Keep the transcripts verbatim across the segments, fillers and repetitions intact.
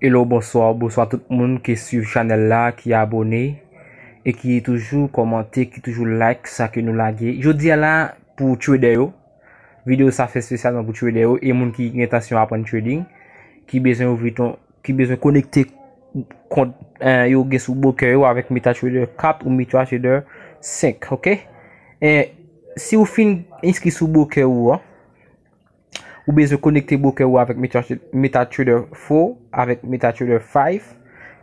Hello, bonswa, bonswa tout moun ki swiv chanèl la, ki abòne e ki toujou kòmante, ki toujou like sa ke nou lage. Jodi a la, pou trader yo, videyo sa fè espesyalman pou trader yo e moun ki gen entansyon aprann trading, ki bezwen ouvri ton, ki bezwen konekte kont, eh, yo gen sou broker yo avèk MetaTrader kat ou MetaTrader senk, ok? E si ou fin enskri sou broker ou an, ou bezwen konekte broker ou avèk Meta, MetaTrader four, avèk MetaTrader five.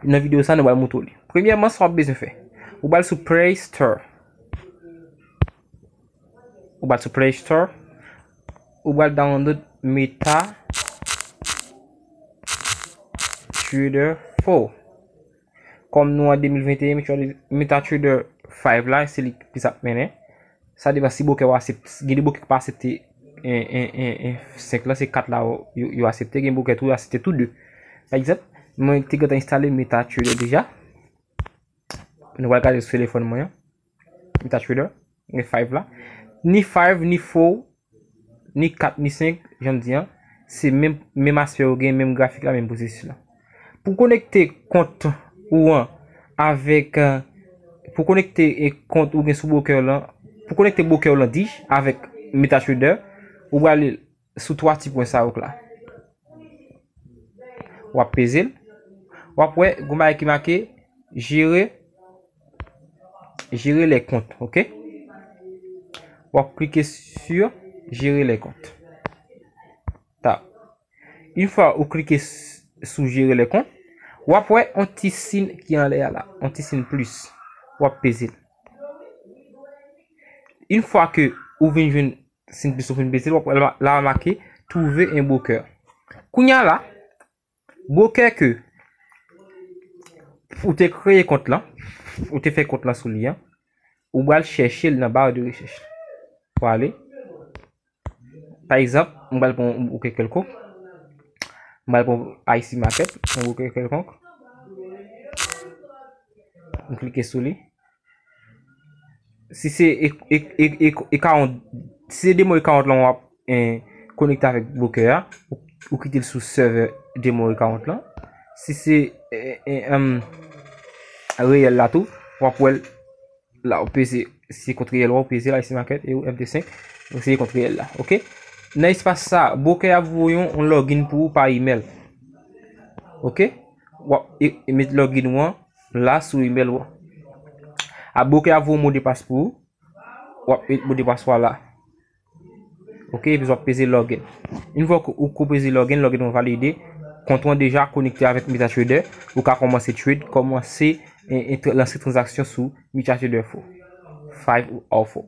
Nan videyo sa, nou pral montre w li. Premyèman, sa w ap bezwen fè, ou pral sou Play Store. Ou pral sou Play Store. Ou pral download MetaTrader four. Kòm nou an de mil venteyen, MetaTrader five la, se li ki plis ap mennen. Sa depann si broker ou aksepte. Gen de broker ki pa aksepte senk lan, se kat la yo, yo aksepte. Gen broker tou yo aksepte tou de. Pa egzanp, mwen te gentan enstale MetaTrader deja. Nou pral gade sou telefòn mwen an. MetaTrader, gen five la. Ni five, ni four, ni kat, ni senk, jan m di an, se menm, menm aspè yo gen, menm grafik la, menm pwosesis la. Pou konekte kont ou an avèk, eh, pou konekte, eh, kont ou gen sou broker lan, pou konekte broker lan dij avèk MetaTrader, ou prale sou twa ti pwen sa yo k la. W ap peze l. W ap wè, gon bagay ki make gérer, gérer les comptes, ok? W ap klike sur gérer les comptes. Ta. Yon fwa ou klike s-, sou gérer les comptes, w ap wè yon ti siy ki anlè a la, yon ti siy plis. W ap peze l. Yon fwa ke ou vin jwenn siy plis ou fin peze l, w ap wè la, la make trouver un broker. Kounye a la, broker ke ou te kreye kont lan, ou te fè kont lan sou li an, ou pral chèche l nan bar de rechèch. Ou ale. Pa egzanp, m pral pran yon broker kèlkonk. M pral pran I C Market, yon broker kèlkonk. M klike sou li. Si se e, e, e, e, e account, si se demo account lan w ap, eh, konekte avèk broker a, ou, ou kite l sou server demo account lan. Si se, eh, eh, em, reyèl la tou, w ap wè l la, ou peze, si se kont reyèl, w ap peze la, I C Market, e ou M T senk, donk se kont reyèl la, ok? Nan espas sa, broker ap voye yon, yon login pou ou pa email, ok? W ap e, e met login ou an la sou email ou an. A broker ap voye yon modpas pou ou, w ap met modpas ou a la. Ok, epi w ap peze login. Yon fwa ke ou, ke w peze login, login ou valide, kont ou an deja konekte avèk MetaTrader, ou ka kòmanse trade, kòmanse, e, e, tra-, lanse tranzaksyon sou MetaTrader four, five ou four.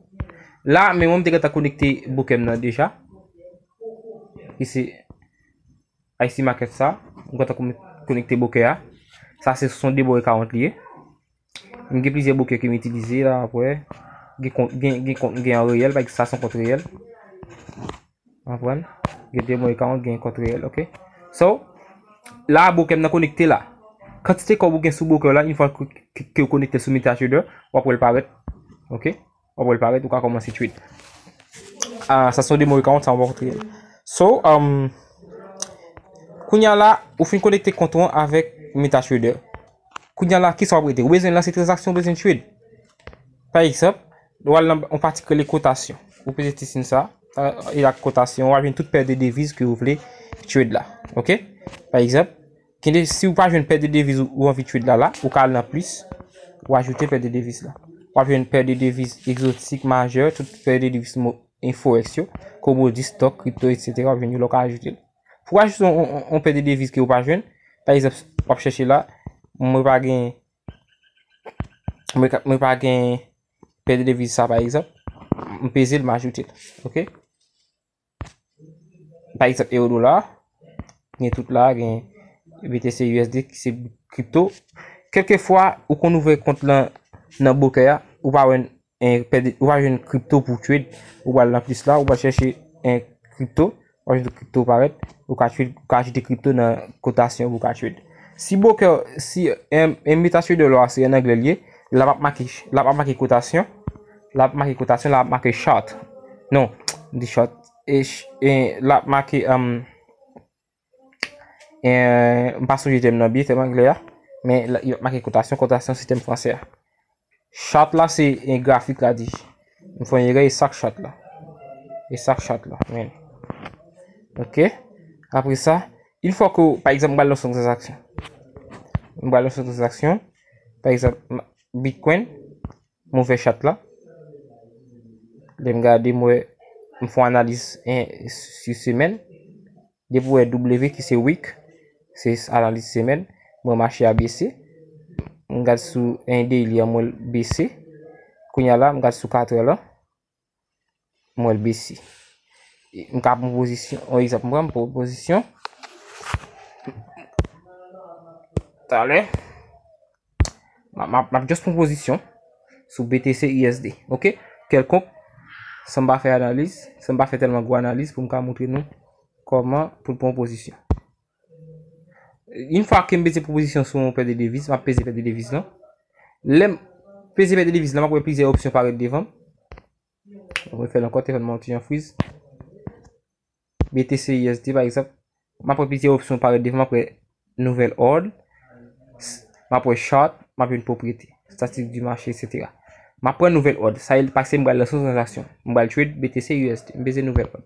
La, men mwen, m te gentan konekte broker m nan deja. Ki se I C Market sa, m gentan kon-, konekte broker a. Sa se son demo account li ye. M gen plizyè broker ke m itilize la, w ap wè. Gen kont, gen, gen kont, gen an reyèl, pa egzanp, sa se yon kont reyèl. W konprann? Gen demo account, gen kont reyèl, ok? So, la, broker m nan konekte la. Kantite kòb ou gen sou broker la, yon fwa ke, ke, ke w konekte sou MetaTrader, w ap wè l parèt, ok? W ap wè l parèt, ou ka kòmanse trade. Ah, sa se yon demo account, sa yon kont reyèl. So, um, kounye a la, ou fin konekte kont ou an avèk MetaTrader. Kounye a la, kisa w ap rete? Ou bezwen lanse tranzaksyon, ou bezwen trade. Pa egzanp, ou al nan yon pati ki rele kotasyon. Ou peze ti siy sa, euh, e la kotasyon, ou al jwenn tout pè de deviz ke ou vle trade la. Ok? Pa egzanp, gen de, si ou pa jwenn pè de deviz ou, ou anvi trade la, la, ou ka al nan plis, ou ajoute pè de deviz la. Ou ap jwenn pè de deviz egzotik majè, tout pè de deviz mo-, en forex yo, komoditi, stock, crypto, et cetera, w ap jwenn yo lè w ka ajoute l. Pou w ajoute yon, yon, yon pè de deviz ke ou pa jwenn, pa egzanp, w ap chèche la, mwen pa gen, mwen ka, mwen pa gen pè de deviz sa, pa egzanp, m peze l, m ajoute l. Ok? Pa egzanp, euro dola, gen tout la, gen B T C U S D ki se kripto. Kèlkefwa, ou konn ouvè kont lan nan broker a, ou pa wè, eh, pèdi, ou pa jwenn kripto pou trade, ou pral nan plis la, ou pral chèche, eh, kripto, ou pral jwenn kripto parèt, ou ka trade, ou ka ajoute kripto nan kotasyon pou ka trade. Si broker, si, eh, eh, MetaTrader la se an anglè l ye, l ap make, l ap make kotasyon, l ap make kotasyon, l ap make short. Non, m di short. E ch-, e l ap make, um, E, m pa sonje tèm nan byen, tèm anglè a. Men la, yo make kotasyon, kotasyon se tèm fransè a. Chart la se en grafik la di. M fè yon erè, e sa k chart la. E sa k chart la. Men. Ok. Apre sa, yon fwa ke, pa egzanp, m pral lanse yon tranzaksyon. M pral lanse yon tranzaksyon. Pa egzanp, m- Bitcoin, m ouvè chart la. Lè m gade, m wè, m fè yon analiz, en, sou semèn. Depi w wè W ki se week, se analiz semèn, m wè mache a bese. M gad sou en daily an, m wè l bese. Kounye a la, m gad sou katrè la, m wè l bese. E m ka pran pozisyon, yon egzanp, m pran pozisyon. Talè. M ap, m ap, m ap just pran pozisyon sou B T C U S D, ok? Kèlkonk, san m pa fè analiz, san m pa fè tèlman gwo analiz pou m ka montre nou kòman pou n pran pozisyon. Yon fwa ke m peze pran pozisyon sou yon pè de deviz, m ap peze pè de deviz lan. Lè m peze pè de deviz lan, m ap wè plizyè opsyon parèt devan m. Mwen fè l ankò, telefòn mwen yon ti jan friz. B T C U S D, pa egzanp, m ap wè plizyè opsyon parèt devan, m ap wè nouvèl òd, s- m ap wè chart, m ap jwenn pwopriyete, statistik di mache, etsetera. M ap pran nouvèl òd, sa e paske m pral lanse yon tranzaksyon. M pral trade B T C U S D, m peze nouvèl òd.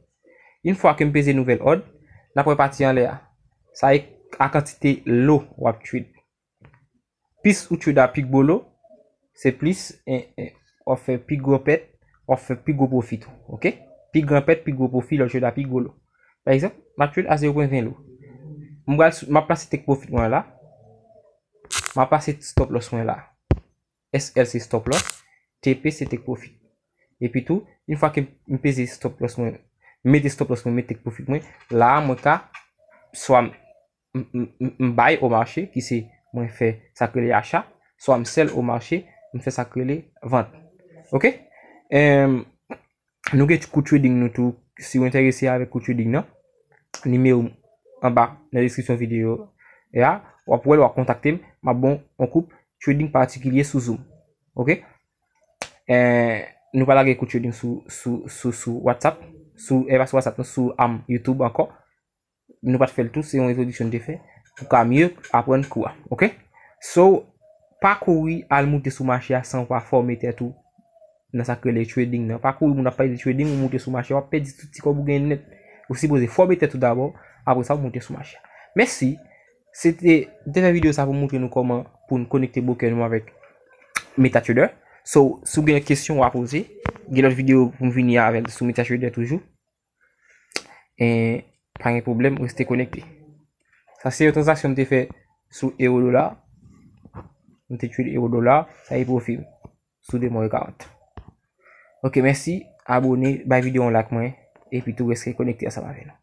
Yon fwa ke m peze nouvèl òd, n ap wè pati anlè a. Sa e a kantite lo w ap trade. Plis ou trade a pi gwo lo, se plis, en, en, w ap fè pi gwo pèt, w ap fè pi gwo pwofi tou, ok? Pi gran pèt, pi gwo pwofi, lè w trade a pi gwo lo. Pa egzanp, m ap trade a zewo pwen ven lo. M pral sou- m ap plase take profit mwen la. M ap plase stop loss mwen la. S L se stop loss, T P se take profit. Epi tou, yon fwa ke m peze stop loss mwen, m mete stop loss mwen, m mete take profit mwen, la a mwen ka swa m, m, m, m, m bay o mache, ki se mwen fè sa k rele acha, swa m sell o mache, m fè sa k rele vant. Ok? Em, nou gen kou trading nou tou, si w enterese avèk kou trading nan, nimewo m anba nan deskripsyon videyo a, w ap wè l, w ap kontakte m, m ap ba w yon kou trading patikilye sou Zoom. Ok? Eh, nou pa lage kou trading sou, sou, sou, sou WhatsApp, sou, eh, pa sou WhatsApp, non, sou, am, YouTube ankò. Nou pa t fè l tou, se yon entwodiksyon n te fè pou ka mye aprann kou a. Ok? So, pa kouri al moute sou mache a san w pa fòme tèt ou nan sa k rele trading nan. Pa kouri moun ap pale de trading, ou moute sou mache a, w ap pèdi tout ti kòb ou gen nèt. Ou sipoze fòme tèt ou dabò, apre sa w moute sou mache a. Mèsi. Se te, m te fè videyo sa pou montre nou kòman pou n konekte broker nou avèk MetaTrader. So, si w gen kesyon w a poze, gen lòt videyo pou m vini avè l sou MetaTrader toujou. E pa gen pwoblèm, reste konekte. Sa se yon tranzaksyon m te fè sou euro dola. M te trade euro dola, sa e pwofi m sou de mwa e karant. Ok, mèsi. Abone, bay videyo yon like mwen, epi tou reste konekte ansanm avè nou.